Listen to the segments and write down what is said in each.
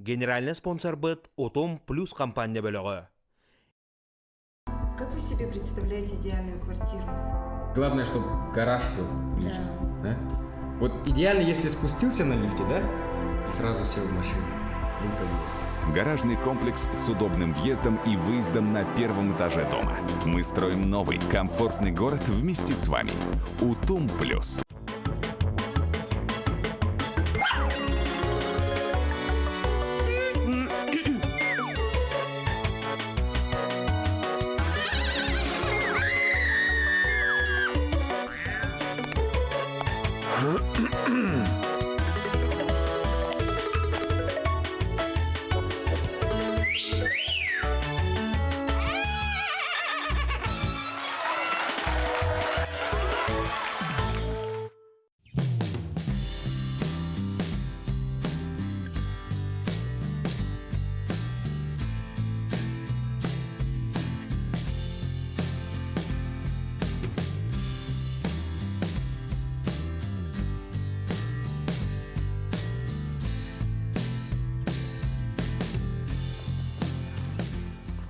Генеральный спонсорбыт Утум Плюс компания бөлөҕө. Как вы себе представляете идеальную квартиру? Главное, чтобы гараж был ближе. Да. Да? Вот идеально, если спустился на лифте, да, и сразу сел в машину. Круто будет. Гаражный комплекс с удобным въездом и выездом на первом этаже дома. Мы строим новый, комфортный город вместе с вами. Утум Плюс.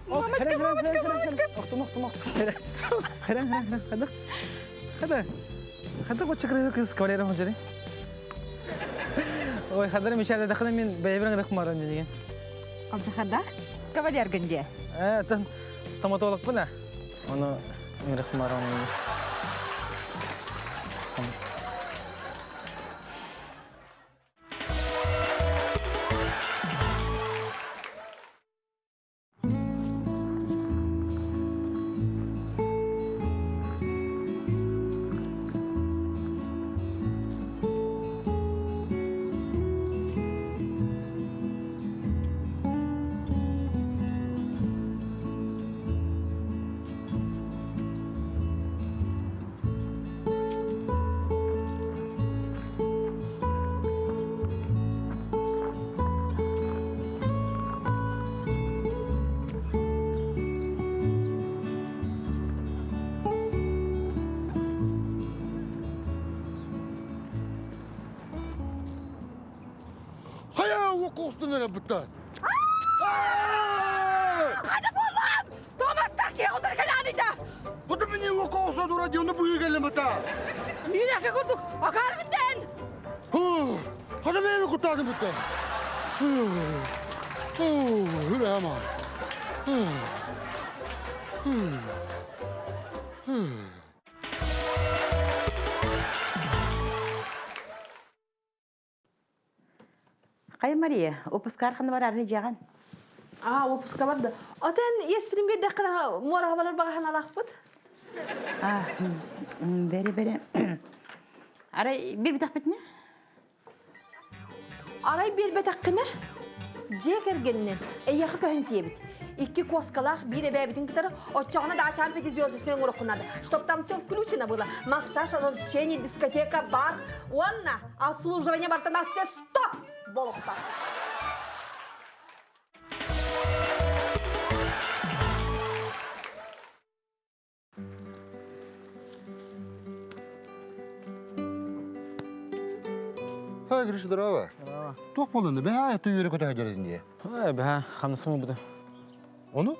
Мамочка, мамочка, мамочка. Охтум, охтум, охтум. Хрен, хрен, хрен. Хадах. Хадах. Хадах вот чакры кыз кавалера хожери. Ой, хадar мишада дахна мен бәйбер гыдах маран деген. Алжахардах кавалер гынде. Э, тон стоматолог бына. Оны мирах маран. Хайа уокуустун эрэ бытта. Хада болан! Томастах ке отар каланита! Бу мини уокуусу дура диуну буйы келлем бытта. Мин курдук акар күнден! Хада бэйби куттаадым бытта. Хүрэ ама. Хайа Мария, опускар ханы бар арыы дьаҕан? Аа, опуска барда. Отен еспитин биэрдэххинэ муораҕа барар баҕа санаалаахпыт. Аа, бери бери. Арай биэрбэтэхпитинэ? Арай биэрбэтэххинэ дьиэ кэргэнинэн эйиэхэ көһөн тиийэбит. Икки куоскалаах биир эбээбитин кытары оччоҕуна даачаан пятизвездочный оҥоруоххун Чтоб там все включено было. Массаж, развлечение, дискотека, бар. Уонна обслуживание бартан стоп болохта. Хай, Гриша, здорово. Здорово. Туох буоллун бэһээ түүйөрө көтө сылдьар дии. Ой, бэһээ, хамнасым буду. Ону?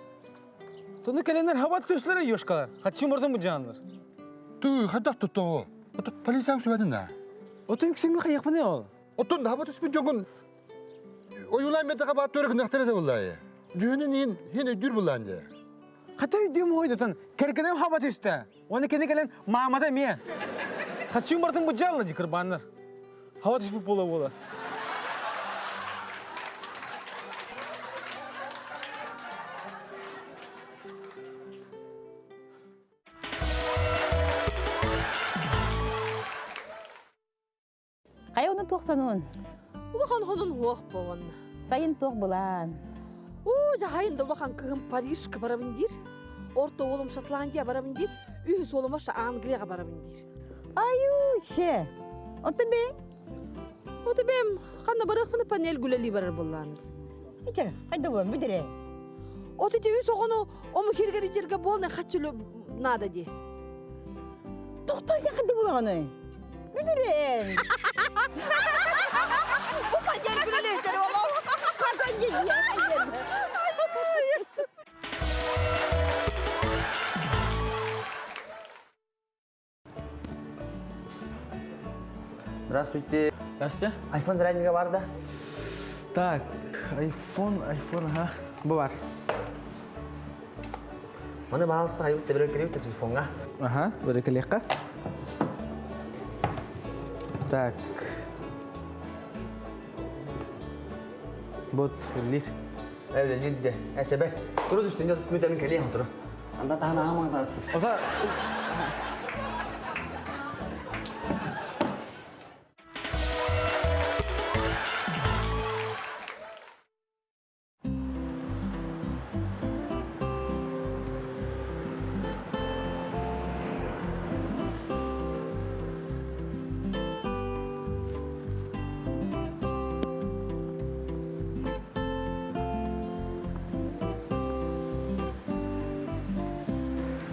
Тону кэленнэр хабат түстүлэр ёшкалар. Хаччым бардым бу дьааннар. Тыы, хайдах туттоо? Ото полицияң сүбэтин да. Ото үксэми хайахпыны ол. Оттон хаба түспүт дьоҥун ойуулаан биэрдэххэ баат туора гыныахтара этэ буоллаайы. Дьүһүнүн иһин иһин өйдүүр буоллаан дии. Хата өйдүүм хойдутун кэргэним хаба түстэ. Уонна кини кэлэн маамата эмиэ. Хаччым бардым бу дьаалла дии кырбааннар. Хаба түспүт буола-буола. Хайа оны туох сонун? Улахан хонун хуох буолан. Сайын туох былаан? Уу, жахайын да улахан кыһым Парижка барабын диир. Орто уолум Шотландия барабын диир. Үһүс уолум Англияға барабын диир. Аю, че. Оттон бе? Ото бэм ханна барыахпына панель гүлэлии барар буоллаан. Иче, хайда буолан бүдүрэ. От ити үс оҕону ому хиргери жерге буолна хаччылы надо ди. Тохтой хайда буолаҕыный? Бүдүрэн. Бу панель гүлэлии жерге олом. Здравствуйте. Здравствуйте. Айфон заряднига бар да? Так, айфон, айфон, ага. Бу бар. Маны баалыста хайбыт теберер кэлибит телефоҥҥа. Ага, бөрекелиэххэ. Так. Вот, үллир. Үлэлиир де. Эсэбэт. Туру түстүн түмүтэмин кэлиэм туру. Анда таһан аамаңтаас. Ота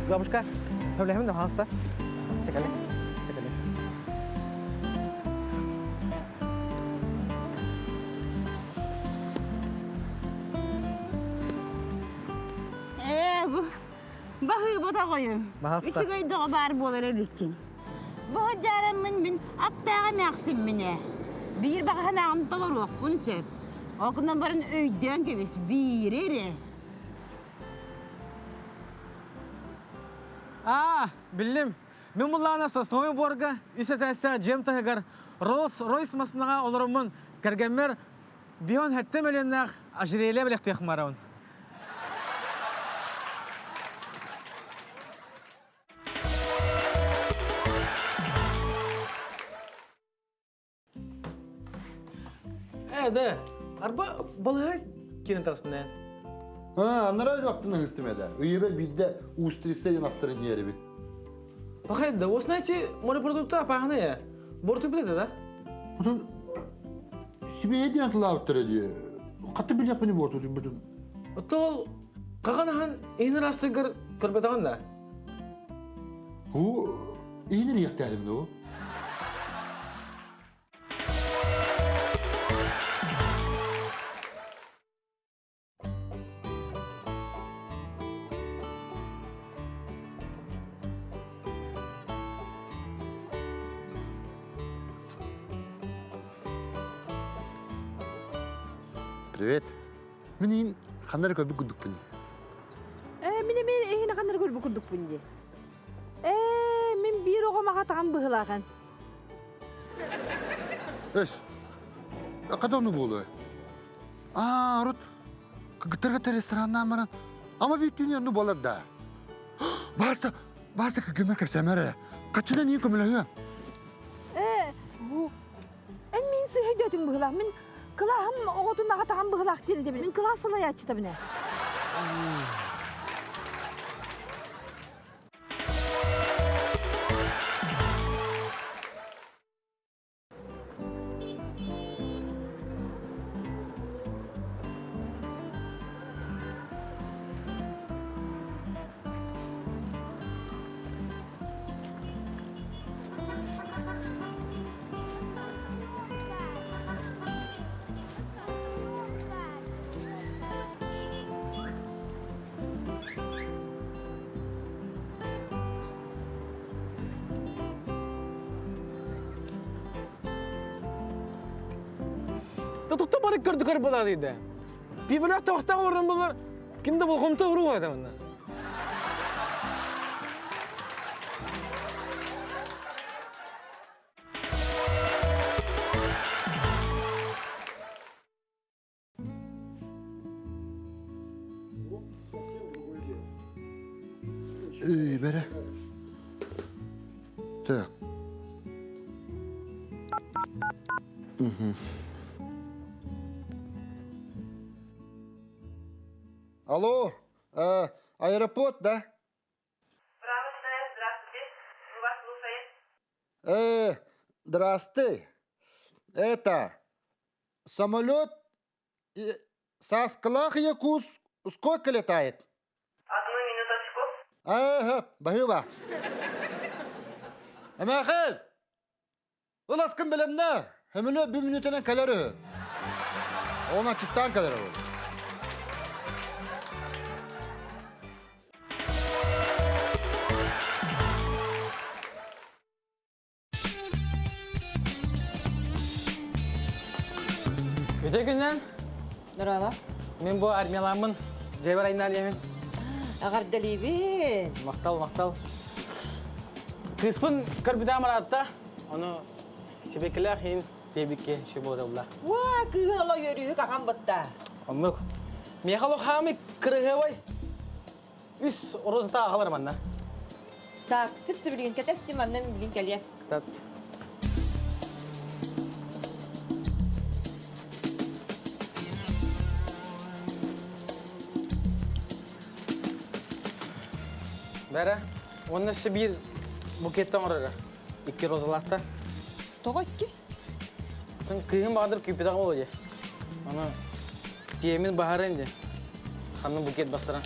Бабушка, проблемы да хаста. Чекали. Чекали. Ээ, бу баһыыба тоҕойум. Баһаста. Үчүгэй доҕо баар буолар эбиккин. Бу сылдьараммын мин аптааҕа эмээхсиммин ээ. Биир баҕа санааҕын толоруохпун сөп. Ол гынан баран өйдөөн кэбис, биири эрэ. Аа, биллим. Мин буллаана сосновый борга үс этээстээх дьиэм таһыгар Роллс Ройс массыынаҕа олороммун кэргэммэр бион сэттэ мөлүйүөннээх ожерелье бэлэхтиэх барабын. Э, да, арба балыһа киирэн тахсына. А, анараа аттына ыстым эдэ. Үйэбэр биирдэ устрица диэн астарын иһэрибит. Пахай да, вот знаете, морепродукты опасные. Борту билет, да? Потом себе диэн тылаабыттара дии. Хаты билиэхпини буорту бүтүн. Оттол қағанахан иһин астыгар көрбөтөҕүн да? Ху иһин иэхтээһим дуу? Привет. Мин иин ханнары көрбүт курдукпун. Э, мин эмиэ эһини ханнары көрбүт курдукпун дии. Э, мин биир оҕом аҕа таҕам быһылаахан. Эс. Хата ону буолуо. Аа, урут кыгыттарга рестораннаан баран, ама бүттүүнү онну буолар да. Баста, баста кыгымар кэпсээмэр эрэ. Хаччынан иин көмөлөһүө. Э, бу эн мин сыһыйдөөтүҥ быһылаах. Мин кылааһым оҕотун аҕа таҕам быһылаах диэн этэбин. Мин кылаас салайааччытабын ээ. Тутта барык көрдүкөр буолар дейді. Пибөлөх тоқтақ орын болар, кимде болғымта ұру еді мына. Эй, бэрэ. Так. Мгм. Алло, э, аэропорт, да? Справочная, здравствуйте. Мы вас слушаем. Здрасте. Это самолет Саскалах Якус сколько летает? Одну минуточку. Ага, баһыба. Эмээхин, ыласкын бэлэмнэ. Хөмүлө bir мүнүүтэнэн кэлэр үһү. Оны аччыктаан кэлэр ол. Үтө күннэн. Здорово. Мен бу армияламмын. Дьэбэр айнаар диэмин. Аҕардалиибин. Махтал, махтал. Кыыспын көрбүтэ амараатта. Ону сибикилээх иин диэбикке ши буолла. Уа, кыыһын оло үөрүүһү кахан бытта. Оннук. Миэхэ олох хаамый кырыһыабай. Үс розата аҕалар манна. Так, сип-сибилигин кэтэстим, манна билигин кэлиэ. Так. Бәрі, онна өссө биир букеттан оҥорор. Икки розалаахта. Тоҕо икки? Кыыһым баҕадыр күүппэтэҕэ буолуо дии. Аны тиэмин баһарыам дии. Ханна букет бастаран.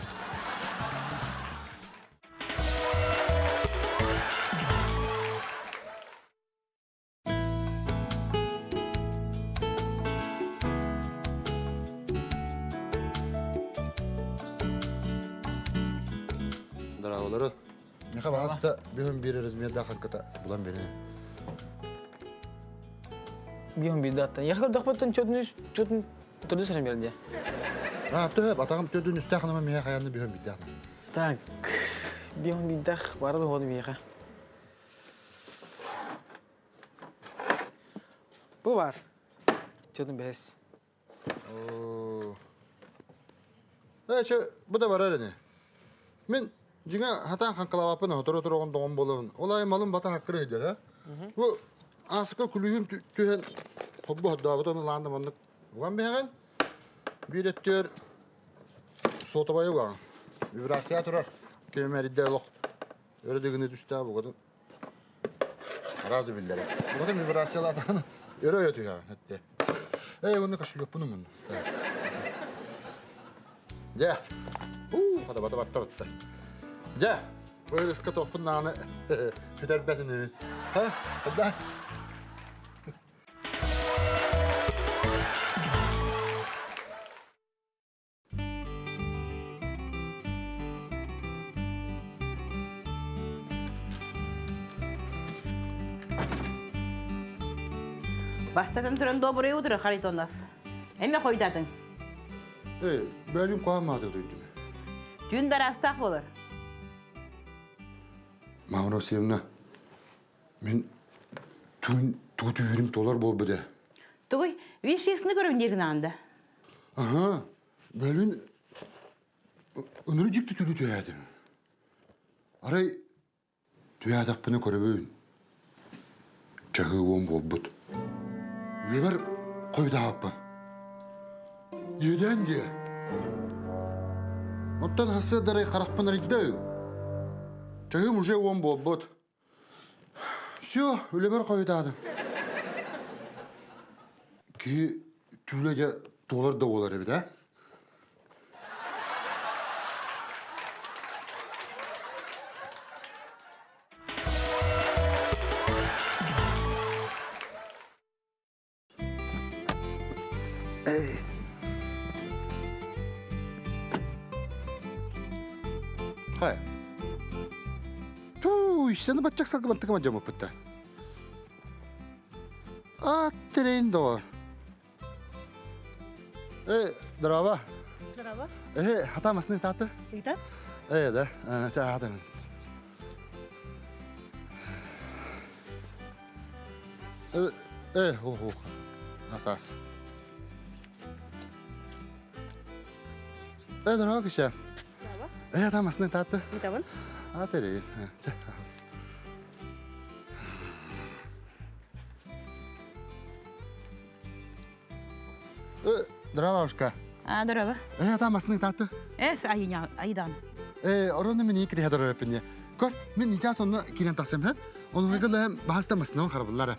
Здраволары. Миха баҕаста бүгүн биир размердаах ханката булан берин. Биһун биирдаттан. Я көрдөхпөттөн чөтүн чөтүн төрдүс размер дии. А, төһө атаҕым төрдүн үстээх нама миэхэ хайанны бүһүн биирдээх. Так, биһун биирдээх бары да ходу миэхэ. Бу бар. Чөтүн бэс. Ээ, чэ, бу да барар ини. Мин дьиҥэ хатаан хаҥкалаабаппын сотору-сотору доҕон буолабын. Ол аайы малым бата хаккыра сылдьар, а? Бу ааска күлүүһүм түһэн холбу хордообут ону лаанда маннык уган биһэҕин. Биир өттүгэр суотабайы угаҕын. Вибрация турар. Килэмэридэ олох өрө дыгыны түстээх бугатын Араас биллэрэ. Бугатын вибрациялаатаҕына өрө ойо түһэҕин эттэ. Эй, уонна кошелекпун умун. Дьэ. Уу, хата бата батта батта. Дьэ, бу тохпун нааны сүтэрбэтин үһү. Ха, да. Бастатан туран доброе утро, Харитонов. Эме хойдатың. Эй, бөлүм куамааты дүйдүм. Түн дарастах болар. Мавра Васильевна, мен түн тугу түйүрүм толар болбуду. Тугуй, вишесini көрөм дегин анда. Аха, бөлүн Ыныры дьикти түүлү түһээтим. Арай түһээтэхпинэ көрөбүн. Чаһыы уон буолбут. Үлэбэр хойутаабыппын. Иэдээн диэ. Оттон сарсыардарай харахпын арыйда. Чаһыым уже уон буолбут. Все, үлэбэр хойутаатым. Киһи түүлэ дьэ туолар да буолар эбит, а? Хай. Туу, ишсени баччак салгыбантыкыма дьомуппутта. А, терейин доҕор. Э, здорово. Здорово. Э, хата масны тааты? Ыйта? Э, да. Ча, хата. Э, э, хо, хо. Асас. Э, здорово, киша. Здорово. Э, хата масны тааты? Ыйтабын. А, терейин. Ча. Э, здорово, бабушка. А, здорово. Э, хата масны тааты? Э, айдан. Э, орону мен икки хадыр өппүнне. Көр, мен нича сонно кирен тахсам хэп. Оны хыгылы баһаста масынан харабыллара.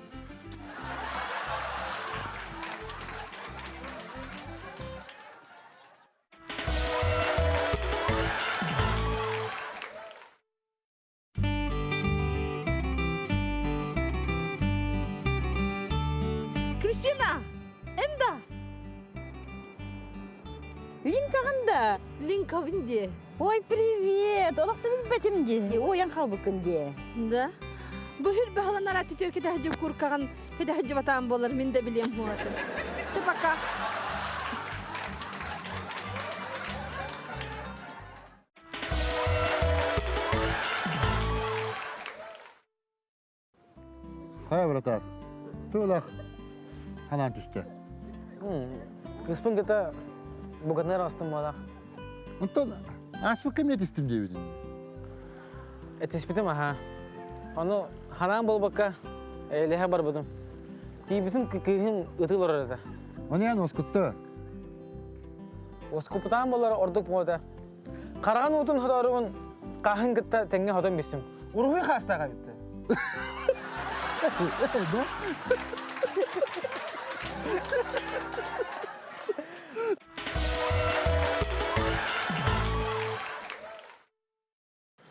Кристина! Энда! Линкаҕын да? Линкабын дии. Ой, привет! Олохто билбэтим дии. Уойан хаалбыккын дии. Да. Бу хүр баһыланар аттитер кэтэһдьи куркаҕын кэтэһдьи батаан буолар мин да билиэм хуатын. Чэ пока. Хайа, братан, туулах ханаан түстэ. Кыыспын кытта букатынар астым буолах. Онтон ааспыкка эмиэ этистим диэбитин. Этиспитим аха. Ону ханаан буолбакка эйэлэһэ барбытым. Тиийбитим кыыһым ытыы олорор этэ. Ону эн уоскутта. Уоскупутаан буолар ордук буолта. Хараҕын уутун хотооругун хаһын кытта тэҥҥэ хотон бистим. Уруһуй хаастаах эбитти. Да?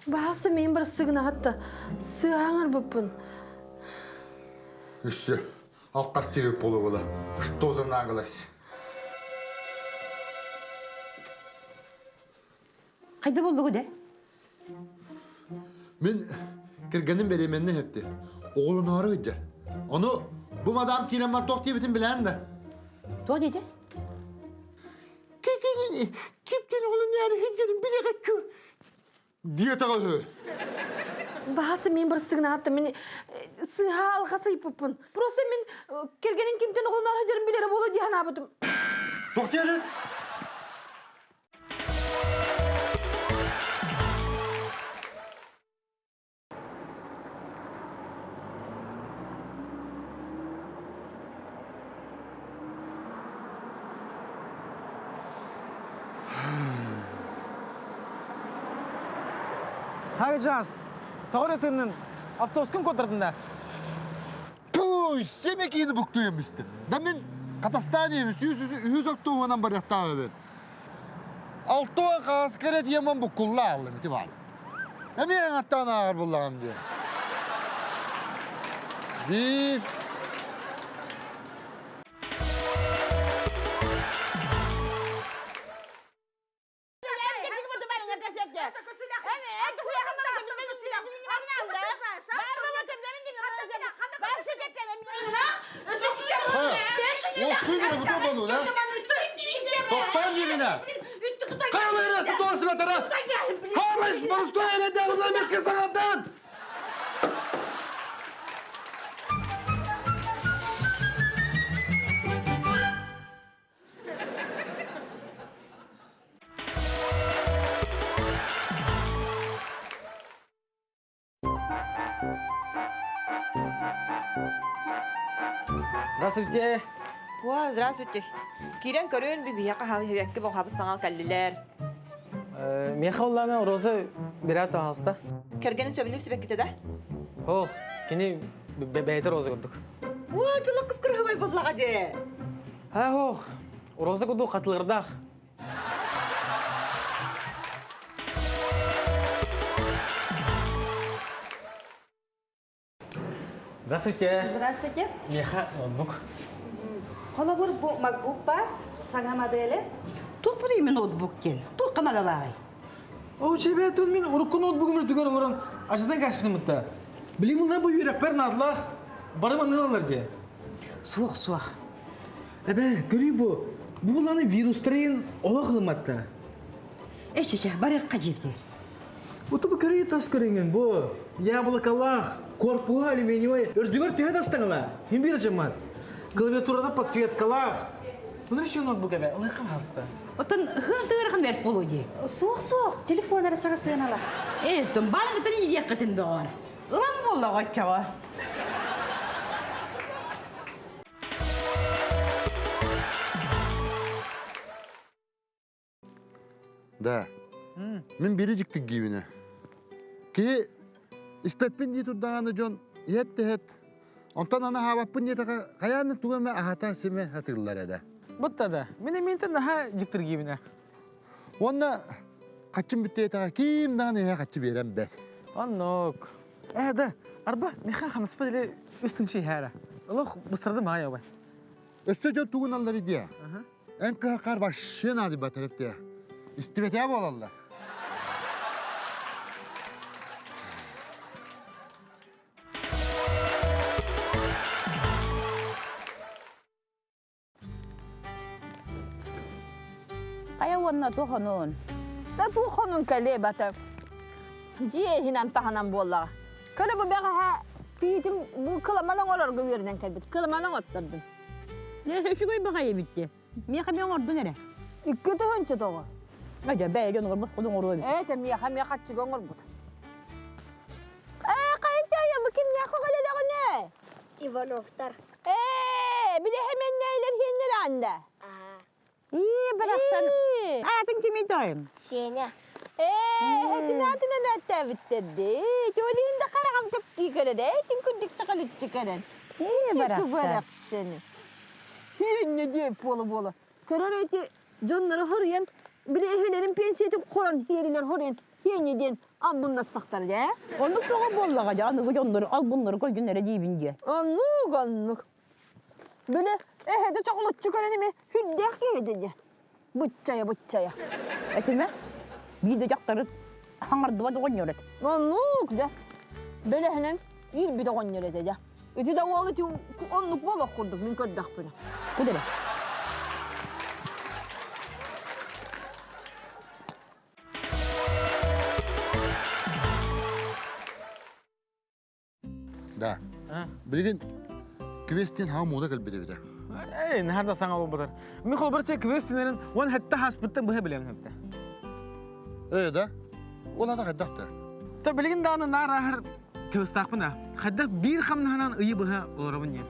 Баһаалыста миин барсыгынаҕатта сыаһаҥар буппун. Үссө, алкас тиэбит буола-буола. Что за наглость? Хайда булдугу де? Мин кэргэним беременна хепти. Оҕолоноору ыдьар. Ону бу мадам киирэн бар туох диэбитин билээн да. Туох диэтэ? Киптен оҕолоноору ыдьарын билэҕэккү. Диэтэҕэ үһү. Баһасы мин барсыгынааттым мин сыыһа алҕас ыйпыппын. Просто мин кэргэнин кимтэн оҕолоноору ыдьарын билэрэ буолуо дии санаабытым. Туох диэри? Хай жас, тоҕо эрэ тыыннын автобускун куоттардын да? Туй, семекиини буктуйам истим. Да мин Катастан сүүс октуһунан барыахтаах эбит. Алтуан хааскара диэмэн буккулла аллым ити баар. Эмиэ аттаан ааҕар буллаҕым диэн. Биир Уоскуйгара буту болу, да? Тоқтан дивина. Камера ситуация Хамыс барыстой эле эмеске сагандан. Здравствуйте. О, здравствуйте. Киирэн көрүөн биһиэхэ хаһыакка боҕабы саҥа кэллилэр. Миэхэ оллаана Роза бират аһаста. Кэргэнин сөбүлүүр сибэккитэ да? Ох, кини бэйэтэ Роза курдук. О, дьылыкып кырыһыбай буллаҕа дии. Ха, ох, Роза курдук хатылырдаах. Здравствуйте. Здравствуйте. Меха ноутбук. Холобур бу MacBook бар, саҥа модели. Туох бу деймин ноутбук диэн? Туох канадалааҕый? О, чебе, тут мин урукку ноутбугум үрдүгэр олорон ажыдан каспытым мытта. Билим мына бу үөрэхпэр наадалаах бары манныылалар дии. Суох, суох. Эбэ, көрүй бу. Бу буланы вирустарын олох ылыматта. Эчече, барыахха дьиэбитигэр. Уту бу көрүй тас көрүҥүн бу. Яблокалаах, корпуһа алюминиевай, үрдүгэр төһө тастаҥыла. Мин биир ачаммат. Клавиатурада подсветкалаах. Мына еще ноутбук эбэ, ылыахха хаалыста. Оттон хыан тыырахын бэрт буолуо дии. Суох, суох, телефон эрэ саҥа сыаналаах. Э, тумбаан гытын иидиэххитин доҕор. Ылан буолла оччоҕо. Да. Мин бири дьиктик гиибинэ. Киһи испэппин дии турдаҕына дьон иһэт тэһэт, онтон аны аһаабаппын диэтэхэ хайаан тугу эмэ аһата симэ сатыыллар эдэ. Бутта да. Мин эмиэнтэн наһаа дьиктиргиибинэ. Уонна хаччым бүттэйтэҕэ ким даҕаны иһэ хаччы биэрэн бэр. Оннук. Э да, арба меха хамнаспа или үс тынчы иһээрэ. Олох быстырдым аайа обай. Өссө дьон тугун аллар идиэ. Эн кыһаххар вообще наадыйбаттар эптэ. Истибэтээ буолаллар. Хайа уонна туохонун? Да туохонун кэлиэ бата. Дьиэ иһинэн таһынан буоллаҕа. Көрө бу бэҕэһээ киһитим бу кыламан оҥорорго үөрэнэн кэлбит. Кыламан оҥоттордум. Үчүгэй баҕайы эбит Миэхэ эмиэ оҥордун эрэ. 2000 тоҕо. Дьэ, бэйэ дьон оҥорбут куду оҥоруо эбит. Ээ, миэхэ эмиэ хаччыга оҥорбут. Ээ, хайынчайа, бу кимнээх көҕөлөлөҕүнэ? Ивановтар. Ээ, били хэмэннэйлэр хиэннэр анда. Ии, барахсан. Аатын кимий тоҕойум? Сеня. Ээ, этин аатынан аттаабыттар дии. Чуолиһин да хараҕым таптыы көрөр, ээ, тин курдук чакалыччы көрөн. Ии, барахсан. Барахсан. Хиэннэ диэ буола-буола. Көрөр эти дьоннору хоруйан, били эһэлэрин пенсиятын хорон хиэрилэр хоруйан хиэннэ диэн албыннастахтар дии. Оннук тоҕо буоллаҕа дьэ, аныгы дьоннору албыннары көрдүнэрэ диибин диэ. Оннук, оннук. Били эһэти чоҕулуччу көрөн эми сүрдээх киһи дии. Буччайа, буччайа. Этимэ, биир да дьахтары хаҥардыбат оҕонньор эт. Оннук дьэ. Бэлэһинэн иирбит оҕонньор этэ дьэ. Ити да уол ити оннук буолуох курдук мин көрдөхпүнэ. Кудere. Да. Билигин квестин хаһан мууна кэлбит эбитэ. Эй, наһаа да саҥа буолбатар. Мин холбор чэ квестинерин уон хэтте хаспыттан быһа билем хэтте. Ээ да? Ол ата хайдах да? Та билигин даҕаны наар ааһар квестаахпын аа. Хайдах биир хамнаһынан ыйы быһа олоробун диэн.